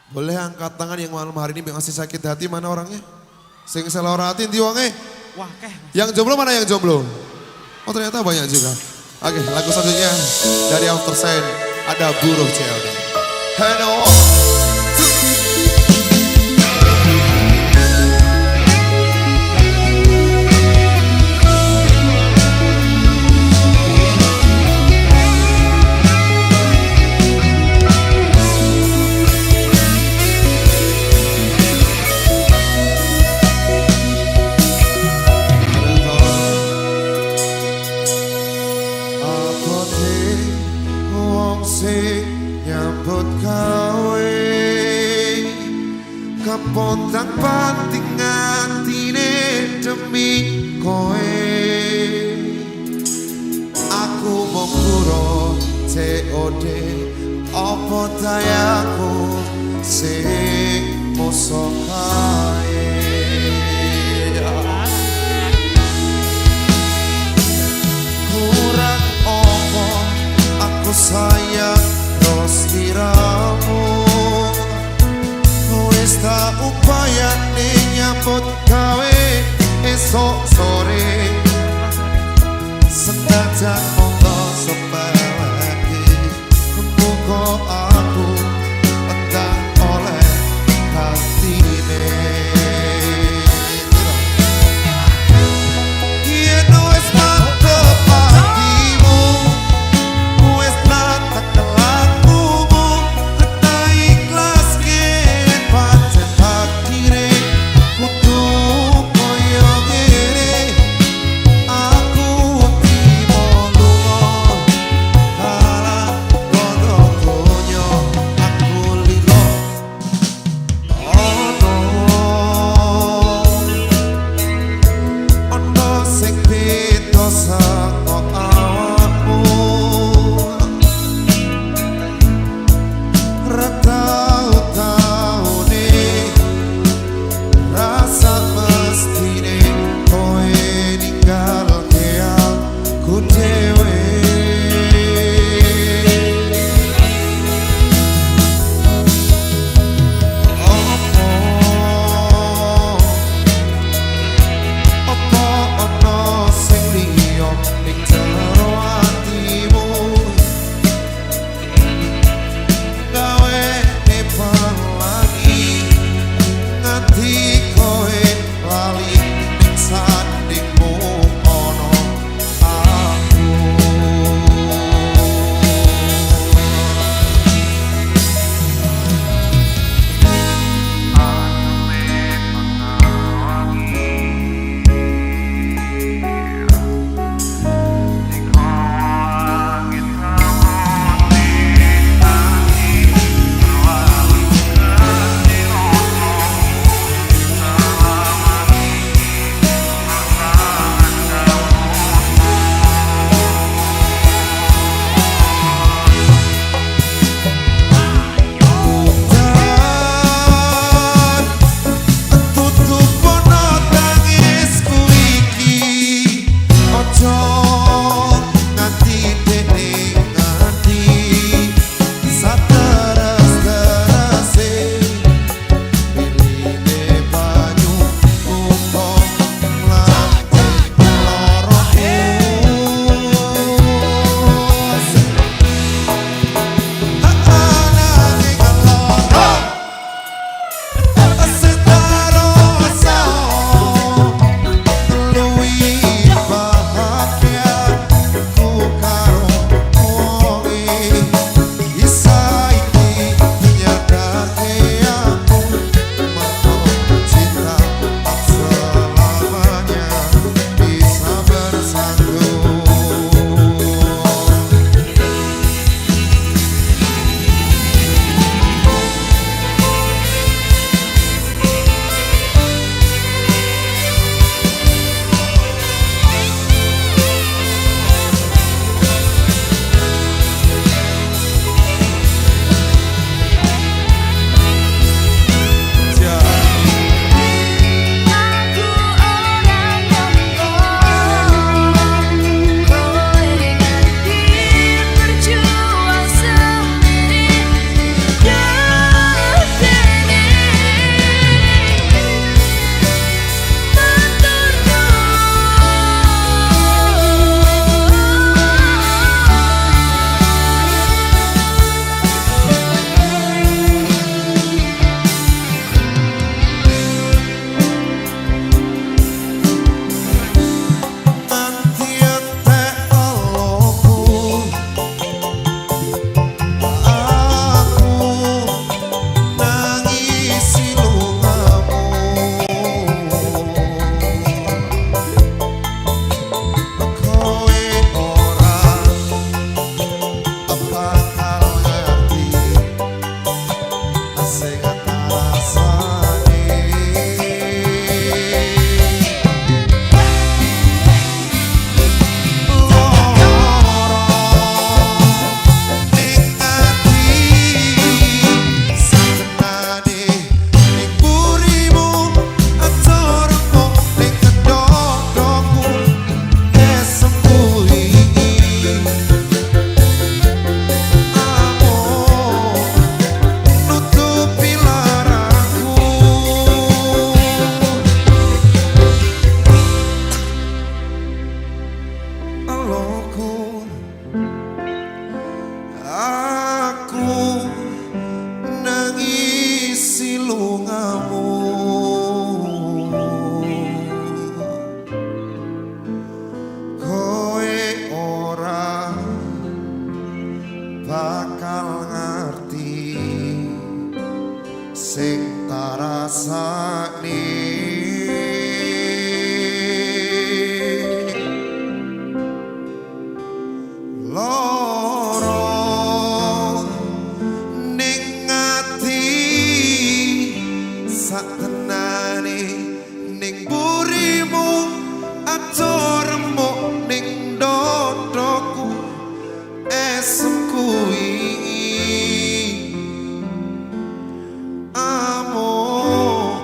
Boleh angkat tangan yang malam hari ini masih sakit hati, mana orangnya? Sing selora hati ndi wonge? Wah, keh. Yang jomblo mana yang jomblo? Oh, ternyata banyak juga. Oke, lagu selanjutnya dari After Sign ada Buruh COD. Hello. Nyambut gawe kepontang panting atine demi kowe. Aku mung buruh COD apa dayaku sing mosok kae. Kurang apa aku sayang sliramu, wis tak upayane nyambut gawe esok sore. Senajan monggo sepeleke muga aku endang oleh gantine. Yen wis mantep atimu, wis tak kelakumu, tak ikhlaske pancen takdire kudu koyo ngene. Aku trimo lunga kalah rondo donya, aku lilo ono ono sing beda saka awakmu. Ra tau-taune rasa mestine kowe ninggalke aku dhewe. Apa apa ana sing liya ning jero atimu gawe Sing tarasani loro ning ati satenane ning burimu aja remuk ning dodoku esem kuwi amuk.